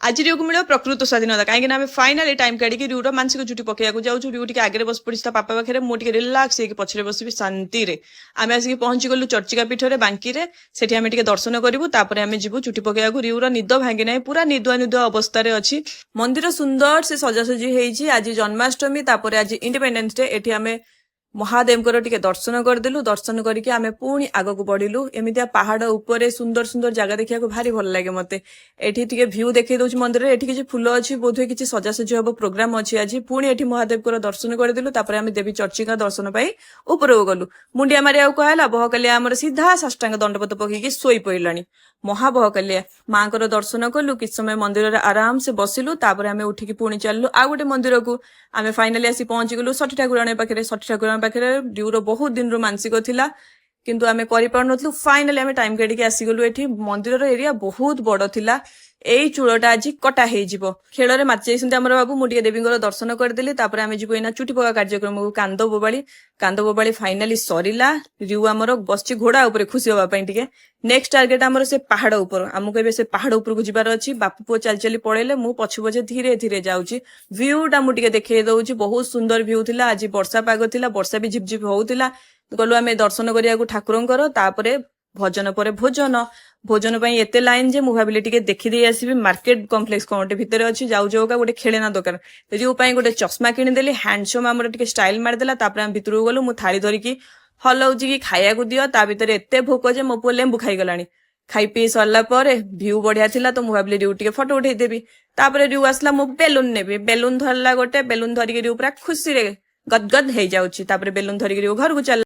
ଆଜି ରିଉକୁ ମିଳିବ ପ୍ରକୃତ ସ୍ୱାଧୀନତା, କାହିଁକି ନା ଆମେ ଫାଇନାଲି ଟାଇମ୍ କାଢିକି ରିଉର ମାନସିକ ଚୁଟି ପକେଇବାକୁ ଯାଉଛୁ। ରିଉ ଟିକେ ଆଗରେ ବସି ପଡିଛି ତା ପାପା ପାଖରେ, ମୁଁ ଟିକେ ରିଲାକ୍ସ ହେଇକି ପଛରେ ବସିବି ଶାନ୍ତିରେ। ଆମେ ଆସିକି ପହଞ୍ଚି ଗଲୁ ଚର୍ଚିକା ପୀଠରେ, ବାଙ୍କିରେ। ସେଠି ଆମେ ଟିକେ ଦର୍ଶନ କରିବୁ, ତାପରେ ଆମେ ଯିବୁ ଚୁଟି ପକେଇବାକୁ। ରିଉର ନିଦ ଭାଙ୍ଗି ନାହିଁ, ପୁରା ନିଦୁଆ ନିଦୁଆ ଅବସ୍ଥାରେ ଅଛି। ମନ୍ଦିର ସୁନ୍ଦର ସେ ସଜାସଜି ହେଇଛି। ଆଜି ଜନ୍ମାଷ୍ଟମୀ, ତାପରେ ଆଜି ଇଣ୍ଡିପେଣ୍ଡେନ୍ସ ଡେ। ଏଠି ଆମେ ମହାଦେବଙ୍କର ଟିକେ ଦର୍ଶନ କରିଦେଲୁ। ଦର୍ଶନ କରିକି ଆମେ ପୁଣି ଆଗକୁ ବଢିଲୁ। ଏମିତିଆ ପାହାଡ ଉପରେ ସୁନ୍ଦର ସୁନ୍ଦର ଜାଗା ଦେଖିବାକୁ ଭାରି ଭଲ ଲାଗେ ମତେ। ଏଠି ଟିକେ ଭ୍ୟୁ ଦେଖେଇ ଦଉଛି ମନ୍ଦିରରେ। ଏଠି କିଛି ଫୁଲ ଅଛି, ବୋଧହୁଏ କିଛି ସଜାସଜି ହବ, ପ୍ରୋଗ୍ରାମ ଅଛି ଆଜି। ପୁଣି ଏଠି ମହାଦେବଙ୍କର ଦର୍ଶନ କରିଦେଲୁ। ତାପରେ ଆମେ ଦେବୀ ଚର୍ଚିକା ଦର୍ଶନ ପାଇଁ ଉପରକୁ ଗଲୁ। ମୁଣ୍ଡିଆ ମାରିବାକୁ କୁହାହେଲା, ବହକାଲିଆ ଆମର ସିଧା ସାଷ୍ଟାଙ୍ଗ ଦଣ୍ଡବତ ପକେଇକି ଶୋଇ ପଡିଲାଣି। ମହାବହକାଲିଆ। ମାଙ୍କର ଦର୍ଶନ କଲୁ, କିଛି ସମୟ ମନ୍ଦିରରେ ଆରାମସେ ବସିଲୁ। ତାପରେ ଆମେ ଉଠିକି ପୁଣି ଚାଲିଲୁ ଆଉ ଗୋଟେ ମନ୍ଦିରକୁ। ଆମେ ଫାଇନାଲି ଆସି ପହଞ୍ଚିଗଲୁ ଷଠି ଠାକୁରାଣୀ ପାଖରେ। ଷଠି ଠାକୁରାଣୀ ପାଖରେ ରିଉର ବହୁତ ଦିନରୁ ମାନସିକ ଥିଲା, କିନ୍ତୁ ଆମେ କରିପାରୁନଥିଲୁ। ଫାଇନାଲି ଆମେ ଟାଇମ କାଢିକି ଆସିଗଲୁ ଏଠି। ମନ୍ଦିରର ଏରିଆ ବହୁତ ବଡ ଥିଲା। ଏଇ ଚୂଳଟା ଆଜି କଟା ହେଇଯିବ। ଖେଳରେ ମାତି ଯାଇଛନ୍ତି ଆମର ବାବୁ। ମୁଁ ଟିକେ ଦେବୀଙ୍କର ଦର୍ଶନ କରିଦେଲି। ତାପରେ ଆମେ ଯିବୁ ଏଇନା ଚୁଟି ପକା କାର୍ଯ୍ୟକ୍ରମକୁ। କାନ୍ଦ ବୋବାଳି, କାନ୍ଦ ବୋବାଳି ଫାଇନାଲି ସରିଲା। ରିଉ ଆମର ବସିଛି ଘୋଡା ଉପରେ ଖୁସି ହବା ପାଇଁ ଟିକେ। ନେକ୍ସଟ ଟାର୍ଗେଟ ଆମର ସେ ପାହାଡ ଉପର। ଆମକୁ ଏବେ ସେ ପାହାଡ ଉପରକୁ ଯିବାର ଅଛି। ବାପୁ ପୁଅ ଚାଲି ଚାଲି ପଳେଇଲେ, ମୁଁ ପଛେ ପଛେ ଧୀରେ ଧୀରେ ଯାଉଛି। ଭ୍ୟୁ ଟା ମୁଁ ଟିକେ ଦେଖେଇ ଦଉଛି। ବହୁତ ସୁନ୍ଦର ଭ୍ୟୁ ଥିଲା। ଆଜି ବର୍ଷା ପାଗ ଥିଲା, ବର୍ଷା ବି ଝିପଝିପ ହଉଥିଲା। ଗଲୁ ଆମେ ଦର୍ଶନ କରିବାକୁ ଠାକୁରଙ୍କର। ତାପରେ ଭଜନ ପରେ ଭୋଜନ। ଭୋଜନ ପାଇଁ ଏତେ ଲାଇନ ଯେ ମୁଁ ଭାବିଲି ଟିକେ ଦେଖିଦେଇ ଆସିବି ମାର୍କେଟ କମ୍ପ୍ଲେକ୍ସ କଣ ଗୋଟେ ଭିତରେ ଅଛି। ଯାଉ ଯାଉକା ଗୋଟେ ଖେଳେନା ଦୋକାନ। ରିଉ ପାଇଁ ଗୋଟେ ଚଷମା କିଣିଦେଲି। ହ୍ୟାଣ୍ଡସମ୍ ଆମର ଟିକେ ଷ୍ଟାଇଲ ମାରିଦେଲା। ତାପରେ ଆମେ ଭିତରକୁ ଗଲୁ। ମୁଁ ଥାଳି ଧରିକି ହଲଉଛି କି ଖାଇବାକୁ ଦିଅ। ତା ଭିତରେ ଏତେ ଭୋକ ଯେ ମୋ ପୁଅ ଲେମ୍ବୁ ଖାଇଗଲାଣି। ଖାଇ ପିଇ ସରିଲା ପରେ ଭ୍ୟୁ ବଢିଆ ଥିଲା ତ ମୁଁ ଭାବିଲି ରିଉ ଟିକେ ଫଟୋ ଉଠେଇଦେବି। ତାପରେ ରିଉ ଆସିଲା, ମୁଁ ବେଲୁନ ନେବି। ବେଲୁନ ଧରିଲା ଗୋଟେ। ବେଲୁନ ଧରିକି ରିଉ ପୁରା ଖୁସିରେ ଗଦଗଦ ହେଇଯାଉଛି। ତାପରେ ବେଲୁନ ଧରିକି ରିଉ ଘରକୁ ଚାଲିଲା।